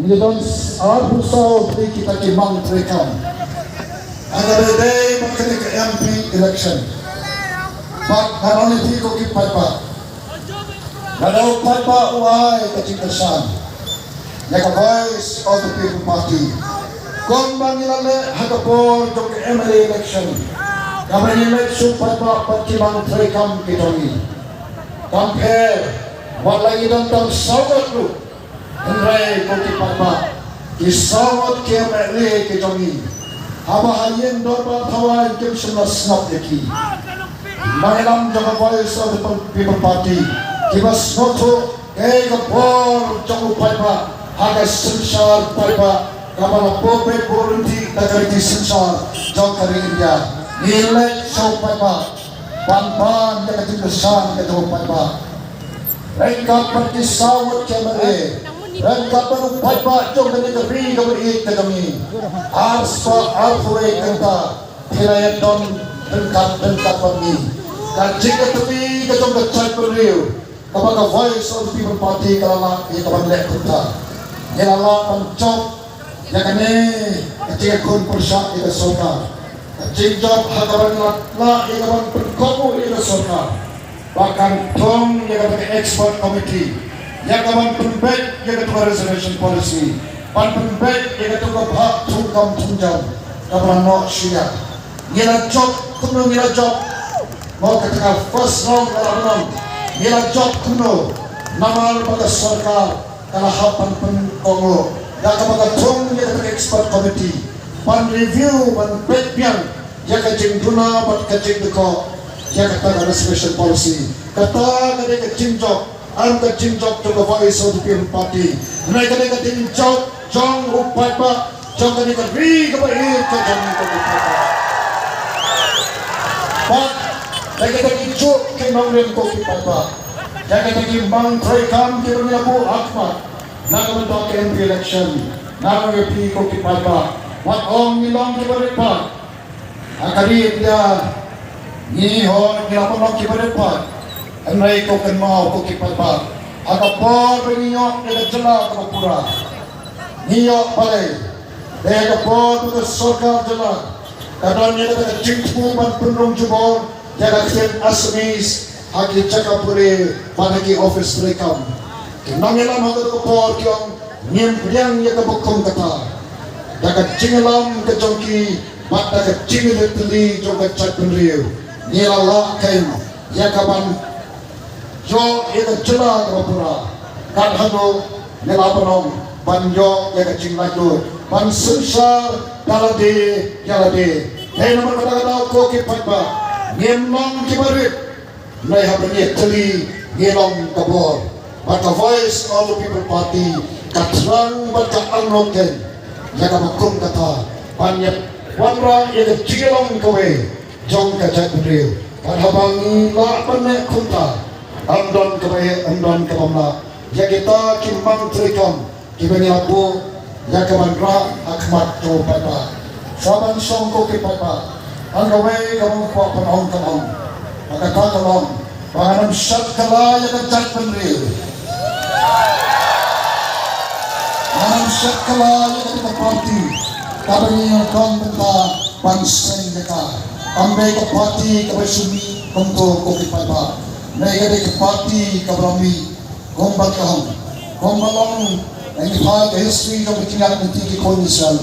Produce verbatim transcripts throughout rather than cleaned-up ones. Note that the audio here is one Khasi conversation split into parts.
Ngi don arphew saw tylli kita ki mang treikam ha kaba ïadei bad kane ka M P election. Bad nga ong ïa phi ko ki paidbah, lada u paidbah u ai ka jingkyrshan ïa ka Voice of the People Party, kumba ngi la leh ha ka por jong ka M L A election, kaba ngi leit sha u paidbah bad ki mang treikam ki jong ngi. Kam pher wat la ngi don tang saw ngut ruh, hynrei ko ki paidbah, ki saw ngut ki M L A ki jong ngi, haba ha ïing dorbar thaw aiñ kim shym la sngap ïa ki. Ki nongïalam jong ka Voice of the People Party kiba sngewthuh kaei ka bor jong u paidbah ha ka synshar paidbah kaba la pynbeit buh ryntih da ka riti synshar jong ka ri India. Ngi leit sha u paidbah ban pan ïa ka jingkyrshan ka jong u paidbah. Ryngkat bad ki saw ngut ki M L A, ryngkat bad u paidbah jong kane ka ri kaba ïeit ka jong ngi, arspah arphew wei kynta phi la ïadon ryngkat ryngkat bad ngi. Ka jingïatylli ka jong ka jaitbynriew kaba ka Voice of the People Party ka la lah ïa ka ban leh kumta. Ngi la lah ban jop ïa kane ka jingïakhun pyrshah ïa ka sorkar. Ka jingjop ha kaba ngi la lah ïa ka ban pynkob ïa ka sorkar ba kan thung ïa kata ka expert committee ïa ka ban pynbeit ïa kata ka reservation policy, ban pynbeit ïa kata ka bhah thungkam thungjam kaba la noh shuwa. Ngi la jop kumno, ngi la jop. Mo, kata ka first round ka la ban long. Ngi la jop kumno? Namar ba ka sorkar ka la hap ban pynkob da kaba ka thung ïa kata ka expert committee ban review, ban peit biang ïa ka jingduna bad ka jingdkoh ïa kata ka reservation policy. Kata ka dei ka jingjop, ym ka jingjop jong ka Voice of the People Party. Hynrei ka dei ka jingjop jong u paidbah jong kane ka ri kaba ïeit ka jong ngi ko ki paidbah. Bad da kita ki juk ki nongrim ko ki paidbah, da kita ki mang treikam kiba ngi la buh ha khmat na ka bynta ka M P election, nga ong ïa phi ko ki paidbah, wat ong ngi long kiba rit paid. Ha ka ri India ngi hoi ngi la pynlong kiba rit paid. Hynrei ko kynmaw ko ki paidbah, ha ka por ba ngi ïoh ïa ka jylla kaba pura, ngi ïoh balei? Dei ha ka por ba ka sorkar jylla ka don ïa ka jingthmu ban pynrung jubor ïa ka ktien Assamese ha ki jaka pule bad ha ki office treikam. Ki nongïalam ha ka por ki ong ngim pdiang ïa kaba kum kata. Da ka jingïalam ka jong ki bad da ka jingïatylli jong ka jaitbynriew, ngi la lah kein ïa ka ban ïoh ïa ka jylla kaba pura. Kat haduh ngi la pynlong ban ïoh ïa ka jinglaitluid ban synshar da lade ïa lade. Dei namar kata ka daw ko ki paidbah, ngim long kiba rit. Hynrei haba ngi ïatylli ngi long ka bor. Bad ka Voice of the People Party ka thrang bad ka angnud kein ïa kaba kum kata ban ïa wanrah ïa ka jinglong kawei jong ka jaitbynriew. Bad haba ngi lah ban leh kumta, ym don kaba eh, ym don kaba mlah ïa kita ki mang treikam kiba ngi la buh ïa ka ban rah ha khmat jong u paidbah. Sa ban shong ko ki paidbah, tang kawei kaba nga kwah ban ong ka long, ba kata ka long ba ngan ym shad kylla ïa ka jaitbynriew. Ngan ym shad kylla ïa kata ka party kaba ngi ïa don bynta ban seng ïa ka. Kam dei ka party kaba shu mih kumto ko ki paidbah. Hynrei ka dei ka party kaba la mih kumba ka hong, kumba long, ngi phai ka history jong ka jingïaid lynti ki khun Israel.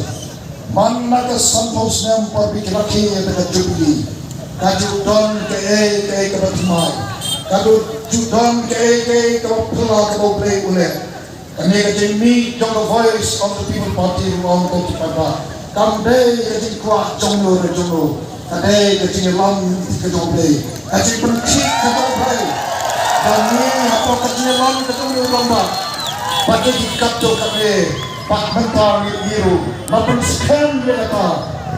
Man la ka sanphew snem por ba ki rakhe ïa ka Jubilee, ka ju don kaei kaei kaba thymmai, ka ju ju don kaei kaei kaba phylla kaba U Blei u leh. Kane ka jingmih jong ka Voice of the People Party ruh ong ko ki paidbah, kam dei ka jingkwah jong no re jong no. Ka dei ka jingïalam ka jong U Blei, ka jingpynkhih ka jong U Blei. Ba ngi hapoh ka jingïalam ka jong U Blei u long ba, ba dei ki katto katne, ba mynta ngi ïohi ruh, ba pynskhem ïa kata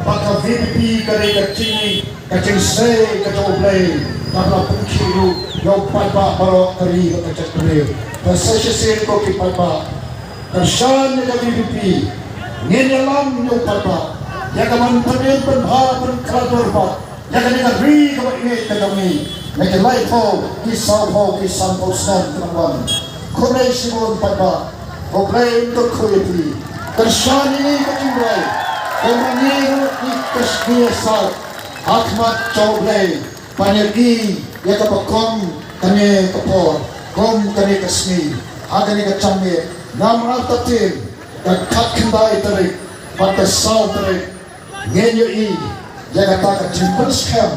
ba ka V P P ka dei ka jingmih, ka jingsei ka jong U Blei, kaba la pynkhih ruh ïa u paidbah baroh ka ri bad ka jaitbynriew. Ba sa shisien ko ki paidbah, kyrshan ïa ka V P P. Ngin ïalam ïa u paidbah ïa ka ban pynim pynbha pynkhlaiñ bad ïa kane ka ri kaba ïeit ka jong ngi. Na ki laiphew, ki sawphew, ki sanphew snem ki ban wan. Khublei shibun paidbah. U Blei un kyrkhu ïa phi. Kyrshan ïa ngi ka jingduwai. Kum ngi ruh ngi kyrshan ïa phi ha khmat jong U Blei. Ban ïohi ïa kaba kum kane ka por, kum kane ka sngi, ha kane ka janmiet, namar ba ka khatkhyndai tarik bad ka saw tarik ngin ïohi ïa kata ka jingpynskhem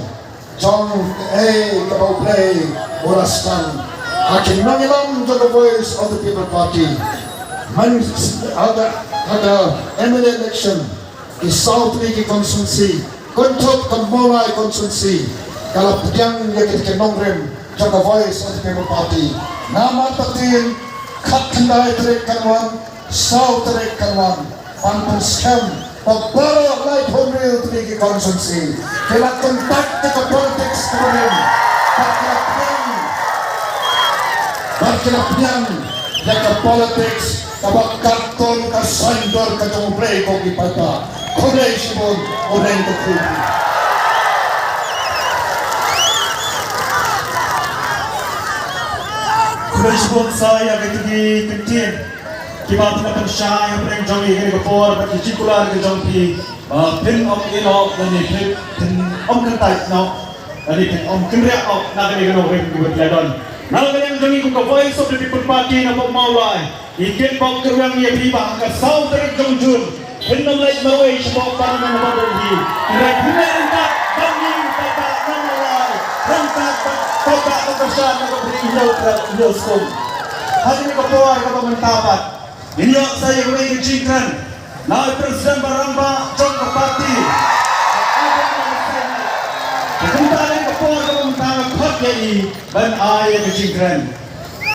jong kaei kaba U Blei u la sdang ha ki nongïalam jong ka Voice of the People Party. Man, ha ka, ha ka M L A election, ki saw tylli ki constituency, kynthup ka Mawlai constituency, ka la pdiang ïa kita ki nongrim jong ka Voice of the People Party. Namar ba ka khatkhyndai tarik kan wan, saw tarik kan wan, ban pynskhem ba baroh laiphew hynriew tylli ki constituency ki la kyntait ïa ka politics kaba rim, bad ki la pdiang, bad ki la pdiang ïa ka politics kaba katto ka saiñdur ka jong U Blei, ko ki paidbah. Khublei shibun, u reng ka khublei. Khublei shibun sa ïa kito ki kyntien kiba phi la pynshai hapdeng jong ngi ha kane ka por, bad ki jingkular ka jong phi, ba phin ym ïehnoh lane phin ym kyntait noh lane phin ym kynriah noh na kane ka nongrim kaba phi la don. Na ka liang jong ngi kum ka Voice of the People Party na Mawlai, ngi kitbok kyrweng ïa phi ba ha ka saw tarik jong June phin ym leit marwei shapoh Parliament ha Delhi. Hynrei phin leit ryngkat bad ngi, paidbah na Mawlai, ryngkat bad paidbah na ka shan, na ka bri, hynñiew kren, hynñiew skum. Ha kane ka por kaba mynta pat, ngin ïoh sa ïa kawei ka jingkren na u President ba rangbah jong ka party. Te kumta ha kane ka por kaba mynta nga khot ïa i ban ai ïa ka jingkren.